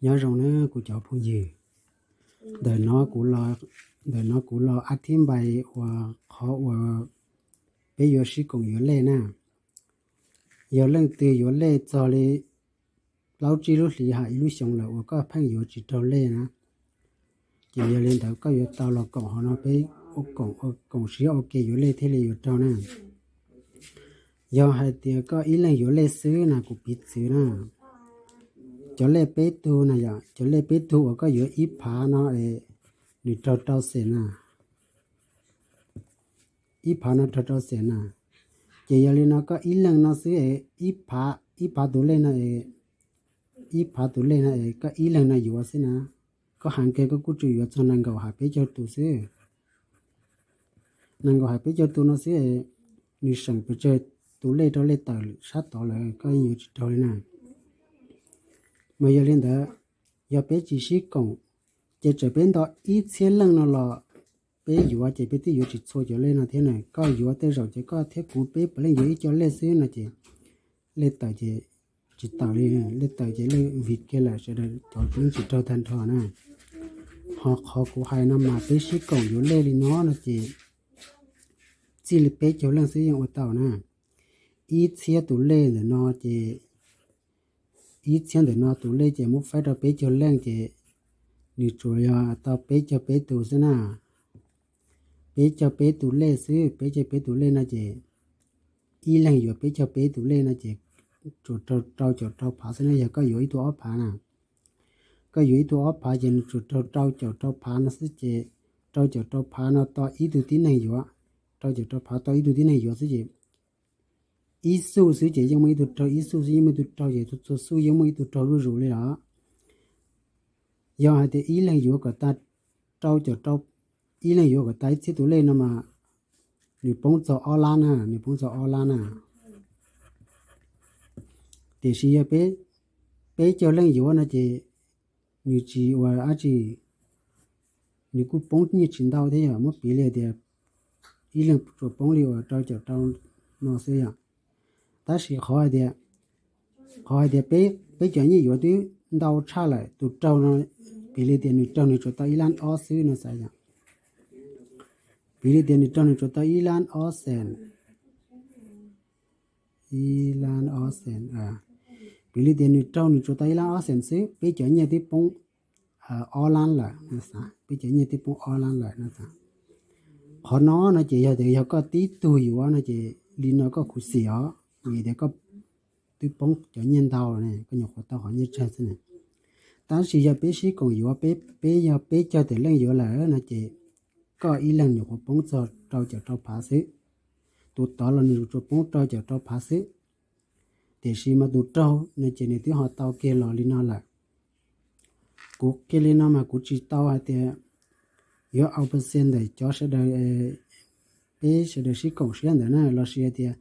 Nyob zoo na kuv cov phooj ywg, ntawm no kuv los, ntawm no kuv los ab thib npais uas qhov uas peb yuav sib koom yuav lej na. Yog leej twg yuav lej txog li plaub tsib lub hlis hais ib lub xyoo lawm uas koj pheej yuav tsis raug lej na, ces yog li ntawd koj yuav tau los koom hauv no peb ua koom, koom siab ua ke yuav lej thiaj li yuav raug na. Yog hais tias koj ib leeg yuav lej xwb na, kuv piv txwv na, cov lej peb tug na yom, cov lej peb tug uas koj yuav ib phav no es nws raug rau xees na, ib phav no raug rau xees na. Ces yog li no koj ib leeg no xwb es ib phav, ib phav tus lej no es, ib phav tus lej no es koj ib leeg no yuav xwb na, koj heev kawg koj kuj tsuas yuav txog nees nkaum hais peb caug tus xwb. Nees nkaum hais peb caug tus no xwb es nws seem pes tsawg tus lej rau lej tawm sab tod lawm koj yeej yuav tsis raug li na. Mas yog li ntawd, yog peb tsis sib koom, ces txawm peb nto ib txhiab leej no los peb yuav ces peb twb yuav tsis txhua cov lej no thiab na. Koj yuav tej zaum ces koj thiab kuv peb puav leej yuav ib co lej xwb no ces lej tawm ces tsis tawm li, lej tawm ces lej vim kiag lawm, sawv daws cov tsis raug tag nrho na. Ho qhov kuv hais no mas peb sib koom yuav lej li no no ces txij li peb caug leej xwb yeej ua tau na. Ib txhiab tus lej ntawm no ces, ib txhiab ntawm no tus lej ces muab faib rau peb caug leej ces nws tsuas yog tau peb caug peb tus xwb na. Peb caug peb tus lej xwb, peb caug peb tus lej no ces ib leeg yuav peb caug peb tus lej no ces tsuas raug rau caum rau phav xwb na. Yog koj yuav ib tug ob phav na, koj yuav ib tug ob phav ces nws tsuas raug rau caum rau phav no xwb ces rau caum rau phav no tau ib tug tib neeg yuav, rau caum rau phav tau ib tug tib neeg yuav xwb ces ib xuj xwb ces yeej muaj ib tug raug, ib xuj xwb yeej muaj ib tug raug ces txhua xuj yeej muaj ib tug raug zuj zus li lawm. Yog hais tias ib leeg yuav kom tag rau caum rau, ib leeg yuav kom tag ib txhiab tus lej no mas nws poob txog ob lab na, nws poob txog ob lab na. Tiam sis yog peb, peb caug leej yuav no ces nws tsis ua dab tsi, nws kuj poob nyiaj tsis ntau thiab yom. Muab piv li tias ib leeg tsuas poob li uas rau caum rau no xwb yom. Tab sis qhov hais tias, qhov hais tias peb, peb cov nyiaj yuav twb ntau tshaj lawm, tus raug no, piv li tias nws raug nws tsuas tau ib lab ob xwb no xav yom. Piv li tias nws raug nws tsuas tau ib lab ob xees, ib lab ob xees, piv li tias nws raug nws tsuas tau ib lab ob xees xwb, peb cov nyiaj twb poob ob lab lawm no xav, peb cov nyiaj twb poob ob lab lawm no xav. Qhov no no ces yog tias yog koj tib tug yuav no ces li no koj khuv xim os, vim tias koj twb poob cov nyiaj ntau ne, koj nyuam qhuav tau qhov nyiaj tsawg xwb na. Tab sis yog peb sib koom yuav, peb, peb yog peb caug tawm leej yuav lawm no ces koj ib leeg nyuam qhuav poob txog rau caum rau phav xwb, tus tod los nws tsuas poob rau caum rau phav xwb. Tiam sis mas tus raug no ces nws twb ho tau kiag los li no lawm. Kuv qhia li no mas kuv tsis tau hais tias yuav au percent ntawm cov sawv daws, peb sawv daws sib koom siab ntawd na, los sis hais tias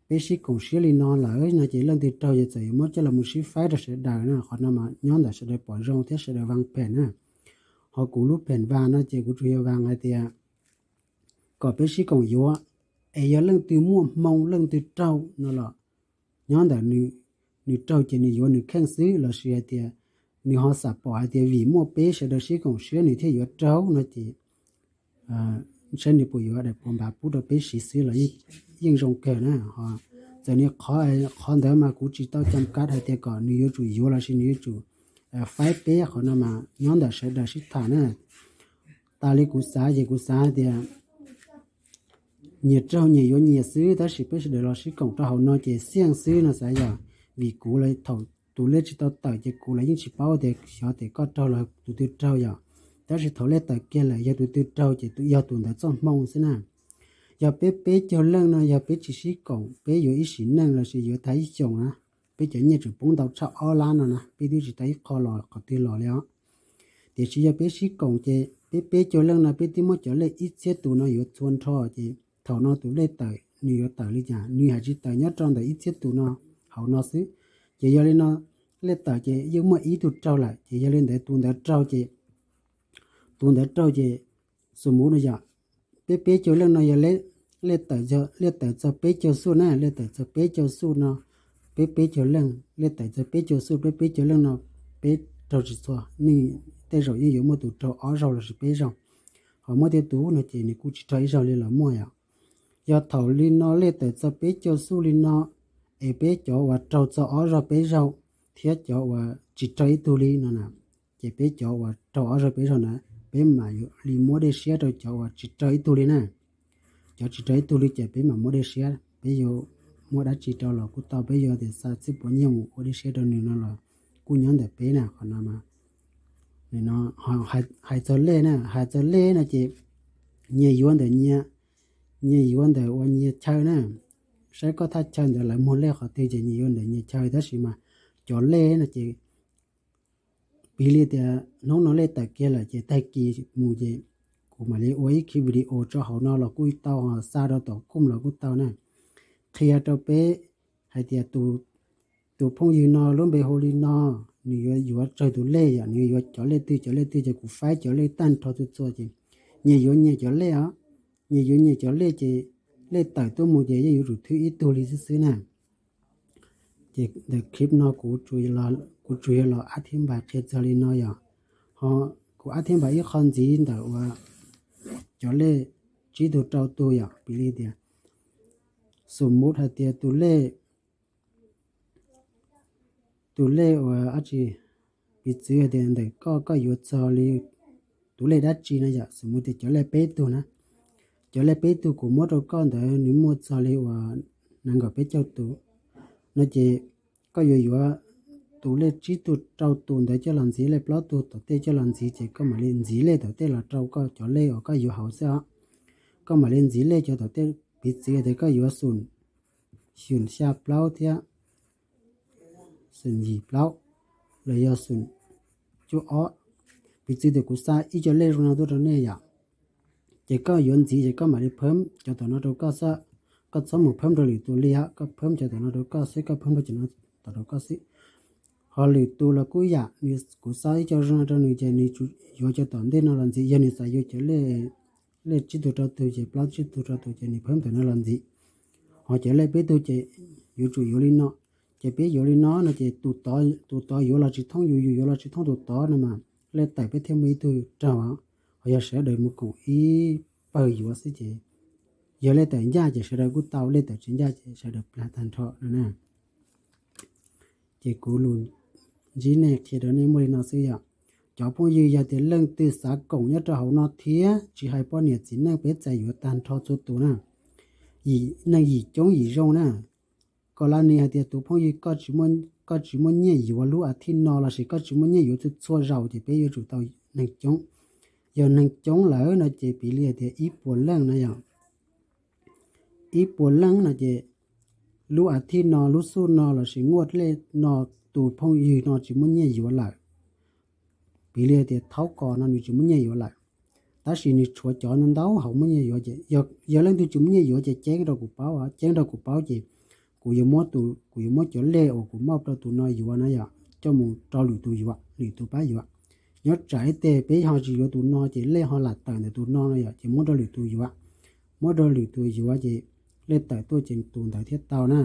peb sib koom siab li no lawm no ces leej twg raug ces txawm yuav muab coj los mus sib faib rau sawv daws na. Qhov no mas nyob ntawm sawv daws pom zoo thiab sawv daws vaa phem na. Ho kuv lub phem vaa no ces kuv tsuas yog vaa hais tias kom peb sib koom yuav, es yog leej twg muaj hmoo leej twg raug no los nyob ntawm nws, nws raug ces nws yuav nws kheej xwb, los sis hais tias nws ho xam pom hais tias vim muaj peb sawv daws sib koom siab nws thiaj yuav raug no ces saib nws puas yuav daim pua npav pub rau peb siv xwb los yeej zoo kawg na. Ho txawm nws qhov, qhov ntawd mas kuv tsis tau cam kav hais tias kom nws yuav tsum yuav los sis nws yuav tsum faib peb, qhov no mas nyob ntawm sawv daws sib tham na. Tas li kuv xav ces kuv xav hais tias nyias raug nyias yuav nyias xwb, tab sis peb sawv daws los sib koom rau hauv no ces xiaj xwb no xav yog. Vim kuv los thaum tus lej tsis tau tawm ces kuv los yeej tsis paub tias xyov tias koj raug los tus twg raug yom. Tab sis thaum lej tawm kiag lawm yog tus twg raug ces yog tus ntawd txoj hmoo xwb na. Yog peb peb caug leej no yog peb tsis sib koom, peb yuav ib sim neej los sis yuav tag ib xyoos na, peb cov nyiaj tseem poob ntau tshaj ob lab no na, peb twb tsis tau ib qho los qhov twg los li os. Tiam sis yog peb sib koom ces peb peb caug leej no peb twb muab cov lej ib txhiab tus no yuav txhua nrho ces thaum no tus lej tawm nws yuav tawm li cas, nws hais tsis tawm nyob rau ntawm ib txhiab tus no hauv no xwb. Ces yog li no lej tawm ces yeej muaj ib tug raug lawm, ces yog li ntawd tus ntawd raug ces, tus ntawd raug ces xus muv no yom, peb peb caug leej no yog lej tawm, lej tawm txog peb caug xuj na, lej tawm txog peb caug xuj no, peb peb caug leej lej tawm txog peb caug xuj, peb peb caug leej no peb raug tsis txhua, nej tej zaum yeej yuav muaj tus raug ob zaug lossis peb zaug. Ho muaj tej tus no ces nws kuj tsis raug ib zaug li los muaj yom. Yog thaum li no lej tawm txog peb caug xuj li no, es peb cov uas raug txog ob zaug peb zaug thiab cov uas tsis raug ib tug li no na, ces peb cov uas raug ob zaug peb zaug na, peb mam li muab dej siab rau cov uas tsis raug ib tug li na. Cov tsis raug ib tug li ces peb mam muab dej siab, peb yuav muab dab tsi rau los kuj tau, peb yuav tias xa txij puav nyiaj mus ua dej siab rau nws no los kuj nyob ntawm peb na. Qhov no, hais txog lej na, hais txog lej no ces nyias yuav ntawm nyias, nyias yuav ntawm uas nyias chaw na. Saib koj thaj chaw ntawd lawv muag lej qhov twg ces nyias yuav ntawm nyias chaw, tab sis mas cov lej no ces piv li tias hnub no lej tawm kiag lawm ces tag kis mus ces kuv mam li ua ib khib video tso hauv no los kuj tau, ho xa rau tom khum los kuj tau na. Qhia rau peb hais tias tus phooj ywg no lub npe hu li no, nws yuav yuav tsawg tus lej yom, nws yuav cov lej twg cov lej twg ces kuv faib cov lej tag nrho txhua txhua ces nyias yuav nyias cov lej os. Nyias yuav nyias cov lej ces lej tawm tuaj mus ces yeej yuav tsum thwb ib tug li xwb xwb na. Ces ntawm clip no kuv tsuas yog los ab thib npas qhia txog li no yom. Ho kuv ab thib npas ib qho ntxiv ntawm uas cov lej tsib tug rau tug yom, piv li tias xum mut hais tias tus lej, tus lej uas dab tsi, piv txwv hais tias ntawm koj, koj yuav txog li tus lej dab tsi no yom, xum mut tias cov lej peb tug na, cov lej peb tug kuv muab rau koj ntawd nws muaj txog li uas nees nkaum peb caug tus no ces koj yuav yuav tus lej tsib tug rau tus ntawd coj los ntxiv, lej plaub tug tom tej coj los ntxiv ces koj mam li ntxiv lej tom tej los rau koj cov lej uas koj yuav hauv xwb os. Koj mam li ntxiv lej cov tom tej, piv txwv tias koj yuav xum, xum xya plaub thiab xum yim plaub los yog xum cuaj ob. Piv txwv tias kuv xa ib co lej zoo no tuaj rau nej yom, ces koj yuav ntxiv ces koj mam li phab cov tom no rau koj xwb, koj txhob mus phab rau lwm tus li os, koj phab cov tom no rau koj xwb, koj phab rau cov no tom rau koj xwb. Ho lwm tus los kuj yam, kuv xa ib co zoo no rau nws ces nws yuav cov tom ntej no los ntxiv, yog nws xav yuav cov lej tsib tug rau tug ces plaub tsib tug rau tug ces nws phab tom no los ntxiv. Ho cov lej peb tug ces yuav tsum yuav li no. Ces peb yuav li no no ces tus tod yuav los tsis thoob yus, yus yuav los tsis thoob tus tod no mas lej tawm peb thiaj muaj ib tug raug. Ho yog sawv daws mus koom ib pawg yuav xwb ces yog lej tawm ncaj ces sawv daws kuj tau, lej tawm tsis ncaj ces sawv daws plag tag nrho no na. Ces kuv lus ntsib nej qhia rau nej muaj li no xwb yom. Cov phooj ywg yog tias leej twg xav koom nyob rau hauv no thiab tsis hais poj niam txiv neej peb txais yuav tag nrho txhua tus na. Yim neeg yim coob yim zoo na. Kom las nws hais tias tus phooj ywg koj tsis muaj nyiaj yuav lub a thiv no lossis koj tsis muaj nyiaj yuav txhua txhua zaus ces peb yuav tsum tau neeg coob. Yog neeg coob lawm no ces piv li hais tias ib puas leej no yog, ib puas leej no ces lub a thiv no lub xuj no lossis nguaj lej no tus phooj ywg no tsis muaj nyiaj yuav lawm. Piv li hais tias thaub kos no nws tsis muaj nyiaj yuav lawm, tab sis nws tshuav cov no ntau hauv muaj nyiaj yuav ces yog leej twg tsis muaj nyiaj yuav ces ceeb rau kuv paub, ceeb rau kuv paub ces kuv yuav muab, kuv yuav muab cov lej uas kuv muab rau tus no yuav na yom coj mus rau lwm tus yuav, lwm tus pab yuav. Nyob tsam ib teg peb ho tsis yuav tus no ces lej ho lam tawm ntawm tus no no yom ces muab rau lwm tus yuav. Muab rau lwm tus yuav ces lej tawm tuaj ces tus ntawd thiaj tau na.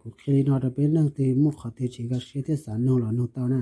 Kuv qhia li no rau peb leej twg muaj qhov twg tsis nkag siab thiab xav nug los nug tau na.